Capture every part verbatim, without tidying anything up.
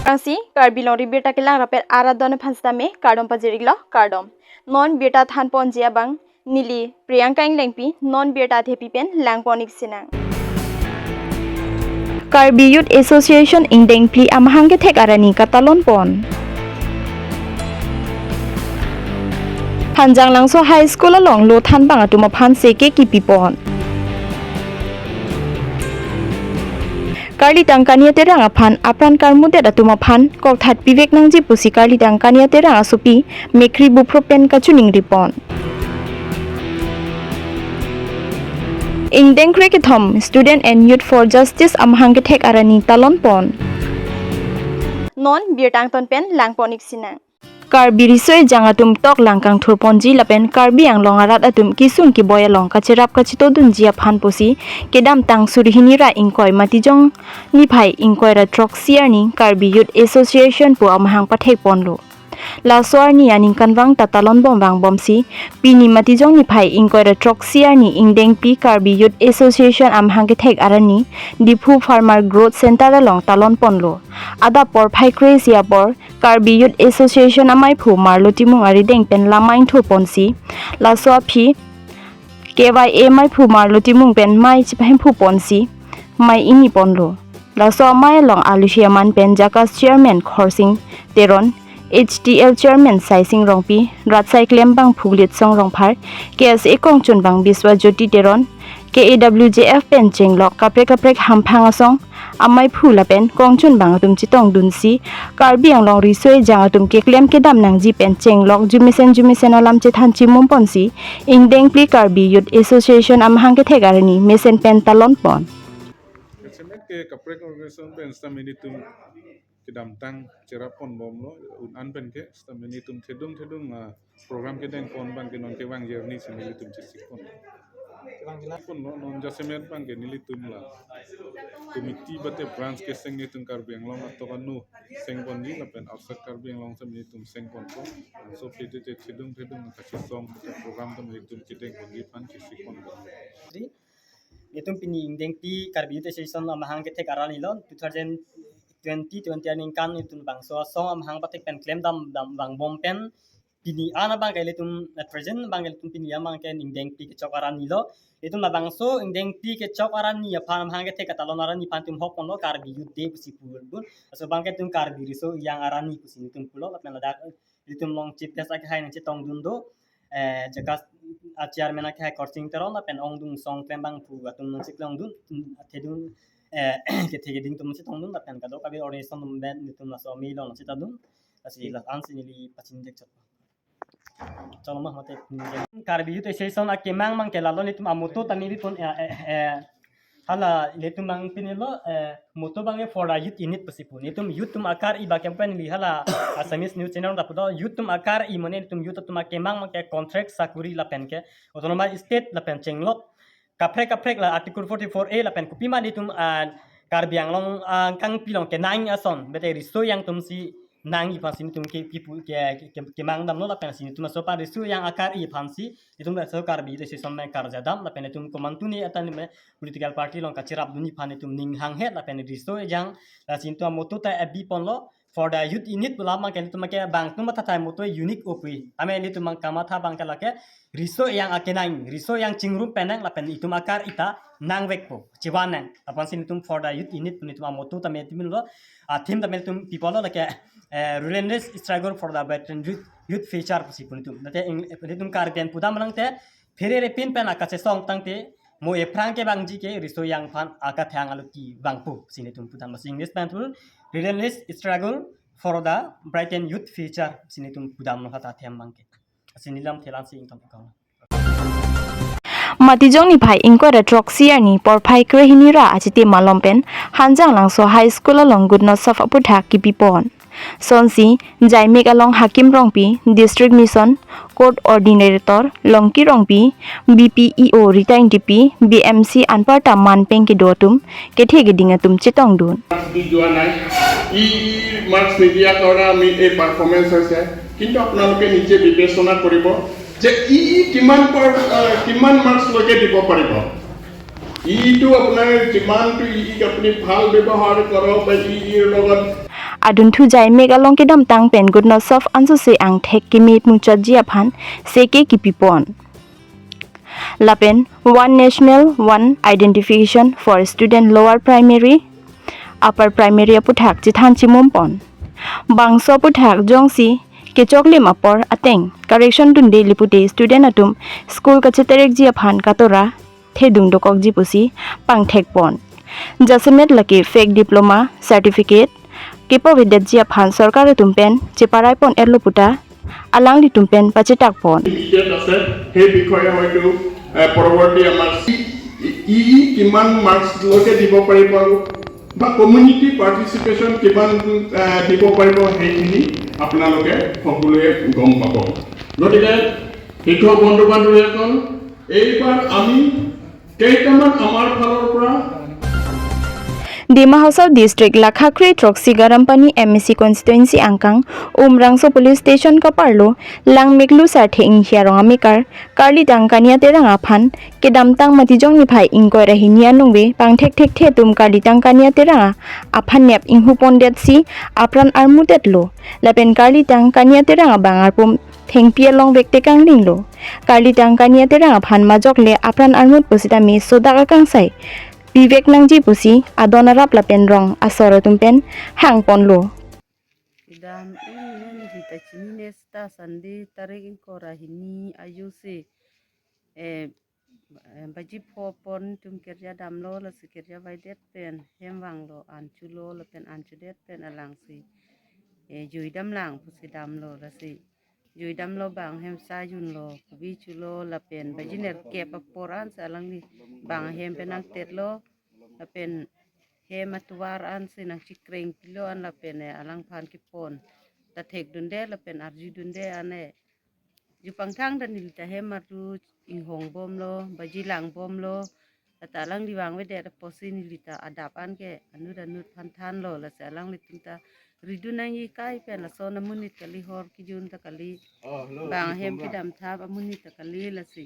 Ansi Karbi Longri Birta kelang rapet arat adon aphan sitame kardom pajir-iklo, kardom. Non birta thanponji abang neli Priyanka Englengpi, non birta athepi pen langpon-ik sinang. Karbi Youth Association ingdeng phli amahang kethek arni katalon pon. Hanjanglangso High School along lo thanbang atum aphan seke kipi pon. Karli Tangkania Terang aphan apran karmudet atum aphan kokthat pivek nangji pusi Karli Tangkania Terang asopi Mekhri Buphro pen kachiningri pon. Ingdeng krekethom Student and Youth for Justice amahang kethek arni talon pon. Non birta angton pen langpon-ik sinang. Karbi riso ejang atum toklang kangthur ponji lapen Karbi Anglong arat atum kisung kiboi along kacherap kachitodunji aphan pusi kedamtang suri hini ra ingkoi Matijong niphai ingkoi ra throksi arni Karbi Youth Association pu amahang pathek ponlo. Laso arni aningkanvang ta talon bom vangbomsi pini Matijong niphai ingkoi ra throksi arni ingdeng phli Karbi Youth Association amahang kethek arni Diphu Farmer Growth Center along talon ponlo. Adap porphai kre-isi apor Karbi Youth Association amaiphu Marlo Timung arideng pen lamai ingthur ponsi, laso aphi K Y A maiphu Marlo Timung pen mei chipahemphu ponsi mei ingni ponlo. Laso amei along alushi aman pen JACAS Chairman Khorsing Teron, H T L Chairman Saising Rongpi, Ratsai klembang Phuglit Song Rongphar, K S A kongchunbang Biswa Jyoti Teron, K A W J F pen chenglok kaprek kaprek hamphang asong amaiphu lapen kongchunbang atum chetongdunsi Karbi Anglong riso ejang atum keklem kedam nangji pen chenglok jumesen jumesen alam chethan chimum ponsi ingdeng phli Karbi Youth Association amahang kethek arni mesen pen talon pon. Kachemet ke kaprek organization pen sitame nelitum kedamtang cherap ponbomlo, un-an pen ke sitame nelitum thedung thedung, ah, program kedeng pon abang ke non kevang journey si nelitum chesik pon. Kevang journey ponlo, non jasemet abang ke nelitum la committee bate branch keseng nelitum Karbi Anglong atok anu seng ponji lapen outside Karbi Anglong sitame nelitum seng ponpo. So pete te thedung thedung kachesong program sitame nelitum kedeng ponji aphan chesik pon. Nelitum pini ingdeng phli Karbi Youth Association amahang kethek arni lo, two thousand twenty twenty aningkan nelitum bangso asong amahang pathek pen klem dam dam vangbom pen pini an abang ke nelitum, eh, present abang ke nelitum pini amahang ke ingdeng phli kechok arni lo. Nelitum labangso ingdeng phli kechok arni aphan amahang kethek katalon arni aphan nelitum hok ponlo Karbi Youth Day pusi pudun. Laso abang ke nelitum Karbi riso ejang arni pusi nelitum pulo lapen ladak nelitum along chief guest akehai nangchetongdun do, eh, JACAS a chairman akehai Khorsing Teron lapen ongdung song klembang phu atum nangcheklongdun, thedung, eh, kethe keding atum nangchetongdun lapen kadokave organization atum pen nelitum laso amei along nangchetongdun. Lasi la-ansi neli pachinidek chot. Cholo ma mate. Karbi Youth Association akemang abang ke lalo nelitum amotto tame bipon, eh, eh, eh, hala nelitum abang pini lo, eh, motto abang ke for the youth in need pusi pu. Nelitum youth atum akar-i abang ke pen neli hala Assamese news channel ta pulo, youth atum akar-i mane nelitum youth atum akemang abang ke contract sakuri lapen ke autonomous state lapen chenglok kaprek kaprek la Article forty-four A lapen kopima nelitum, ah, Karbi Anglong, ah, kangpi along kenang ason bete riso ejang atum si nangji aphansi nelitum ke, ke, ke, ke, kemang damlo lapen si nelitum aso pa riso ejang akar-i aphansi nelitum aso Karbi Youth Association pen karja dam lapen nelitum komantu ni atan me political party along kacherapdunji aphan nelitum ning hanghet lapen riso ejang, lasi nelitum amotto ta abi ponlo for the youth in need pu alam abang ke nelitum ke bang atum matha ta motto unique opui. Ame nelitum abang kamatha abang ke lake riso ejang akenang, riso ejang chingrum pen nang lapen itum akar-i ta nangvekpo, chevan nang. Aphansi nelitum for the youth in need pu nelitum amotto tame piponlo, a theme tame nelitum pipolo lake, eh, relentless struggle for the better youth, youth future pusi pu nelitum. Nate ing-, nelitum Karbi pen pudam nangte, pherere pin pen akachesong tangte, mo ephrang kevangji ke riso ejang aphan akathang aloki vangpo si nelitum pudam. Lasi English pen pu relentless struggle for the brighten youth future si nelitum pudamlo hata theme abang ke. Lasi neli lamthe la-ansi ington ikong. Matijong niphai ingkoi ra throksi arni porphai krehini ra achiti malom pen Hanjanglangso High School along Good News Sap aputhak kipi pon. Sonsi, Jaimek along Hakim Rongpi, District Mission Coordinator Longki Rongpi, B P E O Rita Ingtipi, B M C anparta man pen kedo atum, kethe keding atum chetongdun. Marks দি যোৱা নাই। ই ই মাৰ্কছ নিদিয়াৰ কাৰণে আমি এই পাৰফৰ্মেঞ্চ হৈছে। কিন্তু আপোনালোকে নিজে বিবেচনা কৰিব যে ই ই কিমান পাৰ-, আহ, কিমান মাৰ্কছলৈকে দিব পাৰিব। ইটো আপোনাৰ যিমানটো ই ইক আপুনি ভাল ব্যৱহাৰ কৰক বা ই ইৰ লগত adunthu jaimek along kedamtang pen Gotnotsov ansose angthek keme muchotji aphan seke kipipon. Lapen One National, One Identification for Student Lower Primary, Upper Primary aputhak chethan chimumpon. Bangso aputhak jongsi kechoklim apor ateng correction dunde lipute student atum school kacheterekji aphan katora thedung dokokji pusi pangthekpon. Jasemet lake fake diploma certificate kepavedetji aphan sorkar atum pen cheparaipon erlo puta alanglitum pen pachetakpon. Detail আছে, সেই বিষয়ে হয়তো, এ, পৰৱৰ্তী আমাৰ ই, ই, ই কিমান মাৰ্কছলৈকে দিব পাৰিব আৰু বা কমিউনিটি পাৰ্টিচিপেশ্যন কিমান, এ, দিব পাৰিব, সেইখিনি আপোনালোকে সকলোৱে গম পাব। গতিকে শিক্ষক বন্ধু বান্ধৱীসকল, এইবাৰ আমি কেইটামান আমাৰ ফালৰ পৰা Dima Hasao District Lakha Kre Throksi Garampani M A C Constituency angkang Umrangso Police Station kaparlo Langmeklu Sarthe Inghi arong amekar Karlidang Kania Terang aphan kedamtang Matijong niphai ingkoi ra hini anungve pangthekthekthe atum Karlidang Kania Terang aphan nep inghupondetsi apran armutdetlo. Lapen Karlidang Kania Terang abang arpum thengpi along vektekang dinglo. Karlidang Kania Terang aphan majok le apran armut pusitame sodak akangsai pivek nangji pusi adon arap lapen rong asor atum pen hangponlo. Kedam inghita chinine seta Sunday tarik ingkoi ra hini ajosi, eh, eh, baji pho apor netum kerja damlo, lasi kerja vaidet pen hem vanglo, an chulo lapen an chudet pen alangsi, eh, jui damlang pusi damlo, lasi jui damlo, bang hem sa junlo, kobi chulo lapen baji nerkep apor ansi alangli bang hem pen nangtetlo lapen hem atovar ansi nangchikrengpilo an lapen, eh, alangphan kepon ta thekdunde lapen arjudunde an, eh, jupangthang ta nelita hem arlu inghongbomlo, baji langbomlo. Lata alangli vangvedet apotsi nelita adap anke anut anut aphan thanlo, lasi alanglitum ta ridun nangji kai pen lason amonit kali, hor kejun ta kali, bang hem kedam thap amonit ta kali, lasi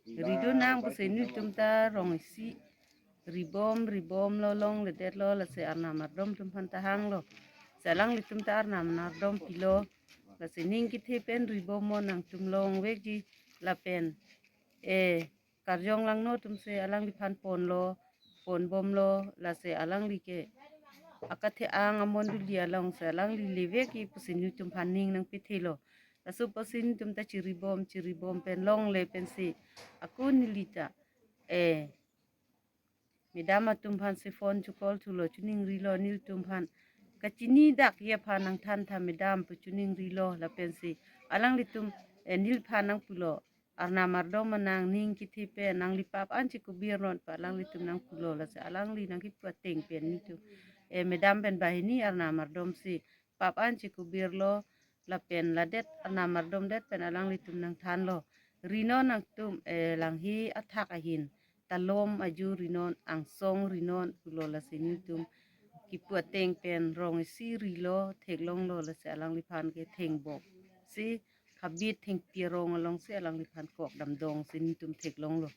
ridun nang pusi netum ta rong isi ribom ribomlo, longledetlo, lasi arnam ardom atum aphan ta hanglo. Si alanglitum ta arnam ardom pilo. Lasi ning kethe pen ribom mo, nangtum longvekji lapen, eh, karjong langno atumsi alangliphan ponlo, ponbomlo, lasi alangli ke akathe-ang amonduli alongsi alangli levekji pusi netum aphan ning nangpethelo. Laso apotsi netum ta chiribom chiribom pen longle pensi ako nelita, eh, madam atum aphansi phone checall thulo, chuningrilo, nelitum aphan kachini dakji aphan nangthantha madam pu chuningrilo, lapensi alanglitum, eh, neliphan nangpulo, arnam ardom ma nang, ning kethe pen nangli pap an chekobirnon pu alanglitum nangpulo, lasi alangli nangkipu ateng pen netum, eh, madam pen banghini arnam ardomsi pap an chekobirlo, lapen ladet arnam ardomdet pen alanglitum nangthanlo. Rinon nangtum, eh, langhi athak ahin, talom aju rinon, angsong rinon pulo, lasi netum kipu ateng pen rong isi rilo, theklonglo, lasi alangliphan ke thengbok si habit thengpi arong alongsi alangliphan kok damdongsi netum theklonglo.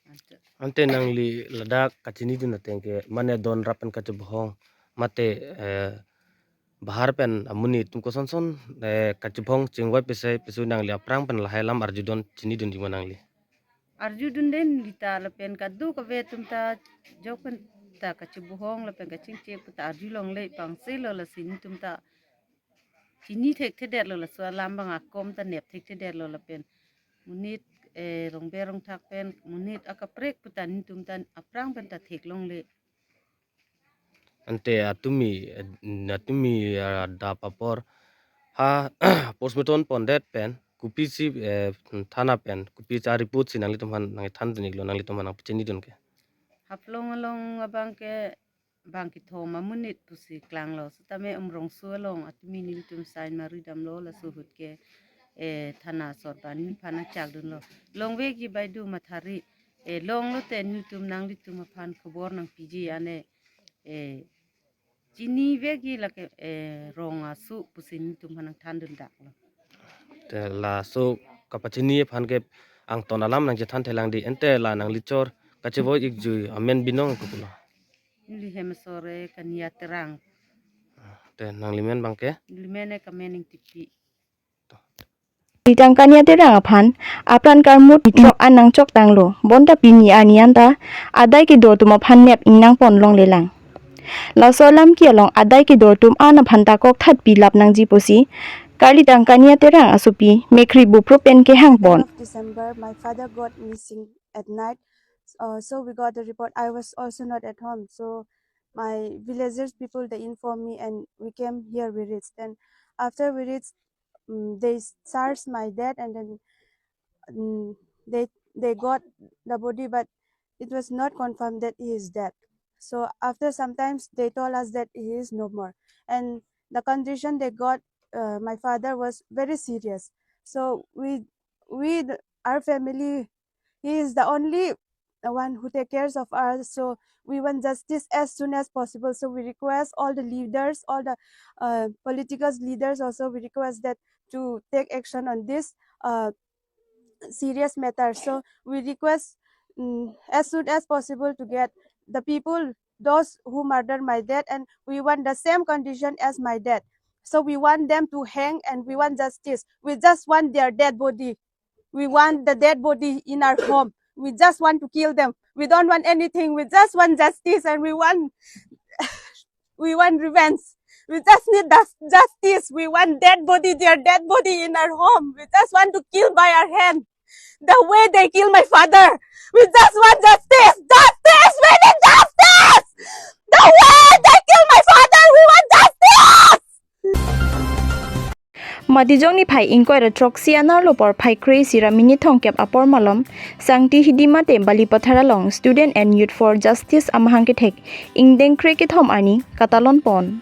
Ante. Ante nangli ladak kachinidun ateng ke mane don rap pen kachebohong mate, eh, bahar pen amonit atum kosonson, eh, kachebohong chingvai pesai pesu nangli aphrang pen lahai alam arjudon chinidunji ma nangli? Arjudunde nelita lapen kadokave atum ta jok pen ta kachebohong lapen kachingchek pu ta arjulongle, pangselo, lasi netum ta chini thekthedetlo, laso alam abang akom ta nep thekthedetlo lapen monit, eh, rongber rongthak pen monit akaprek pu ta netum ta aphrang pen ta theklongle. Ante atumi, eh, atumi, ah, adap apor ha postmortem pondet pen kopisi, eh, thana pen kopisi a-report si nanglitum aphan nangthandun iklo, nanglitum aphan nangpachinidun ke? Haflong along abang ke bang kethom amonit pusi klanglo, setame Umrongso along atumi nelitum sign mari damlo, laso ahut ke, eh, thana asor pen neliphan nangchakdunlo. Longvekji bai do mathari, eh, longlote nelitum nanglitum aphan khobor nangpiji ane, eh, chinivekji lake, eh, rong asu pusi netum aphan nangthandun daklo. Te laso kapachini aphan ke angton alam nangchethan thelang di, ante la nangli chor kachevoi ikjui amen binong kopulo? Neli hem asor ke Kania Terang. Te nanglimen abangke? Limen ke Kamen Engtipi. Ritang Kania Terang aphan apran karmut itrok an nangchok tanglo. Bonta pini arni anta adai kedo atum aphan nep ingnang pon longlelang. Laso alam ke along adai kedo atum an aphan ta kokthat pilap nangji pusi Karlitang Kania Terang asopi Mekhri Bupro pen kehang pon. Of December, my father got missing at night. Uh, so we got the report. I was also not at home. So my villagers people, they informed me and we came here, we reached. And after we reached, um, they searched my dad and then, um, they, they got the body, but it was not confirmed that he is dead. So after some times, they told us that he is no more. And the condition they got, uh, my father was very serious. So we, we, the, our family, he is the only one who take cares of us. So we want justice as soon as possible. So we request all the leaders, all the, uh, political leaders also, we request that to take action on this, uh, serious matter. So we request, mm, as soon as possible to get the people, those who murdered my dad, and we want the same condition as my dad. So we want them to hang and we want justice. We just want their dead body. We want the dead body in our home. We just want to kill them. We don't want anything. We just want justice and we want, we want revenge. We just need jus-, justice. We want dead body, their dead body in our home. We just want to kill by our hand. The way they kill my father. We just want justice. Justice! We need justice! The way they kill my father, we want justice! Matijong niphai ingkoi ra throksi anerlo porphai kre-isi ra minit thomkep apor malom, Sangti Hidi mate Balipathar along Student and Youth for Justice amahang kethek ingdeng kre-kethom arni katalon pon.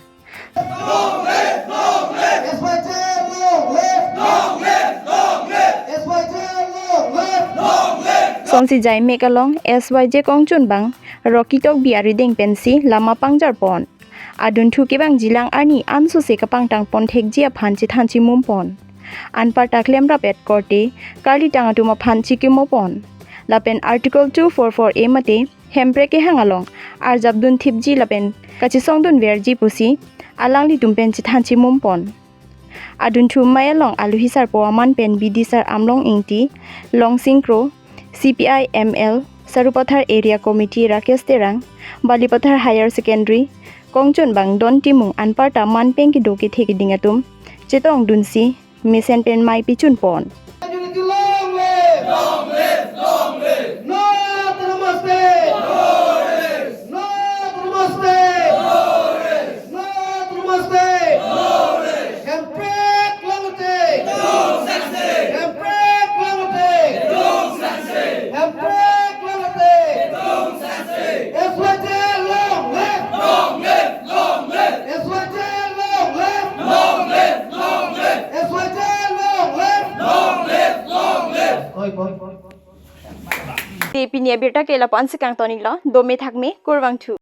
Long live! Long live! S Y J long live! Long live! Long live! S Y J long live! Long live! Sonsijai mek along S Y J kongchun abang Rocky Tokbi arideng pensi lama pangjar pon. Adunthu kevangjilang arni ansose kapangtang pon thekji aphan chethan chimum pon. Anparta klemrap-et korte karlitang atum aphan chikimo pon. Lapen Article two four four A mate hemprek kehang along arjap dun thipji lapen kachesong dun verji pusi alanglitum pen chethan chimum pon. Adunthu mei along alohi sarpo aman pen B D sir Amlong Ingti, Longsing Kro, C P I M L, Sarupathar Area Committee Rakesh Terang, Balipathar Higher Secondary kongchun abang Don Timung anparta man pen kedo kethe keding atum chetong dunsi mesen pen mei pichun pon. Unity long live! Long live! Long live! No autonomous state! No rest! No autonomous state! No rest! No autonomous state! No rest! Hemprek long live! Hemprek long live! Hemprek long live! S Y J long live! Long live! Long live! S Y J long live! Long live! Long live! S Y J long live! Long live! Long live! Oi, boy. Te pini abirta ke lapu-an si kangton-iklo, dome thakme, kurvangthu.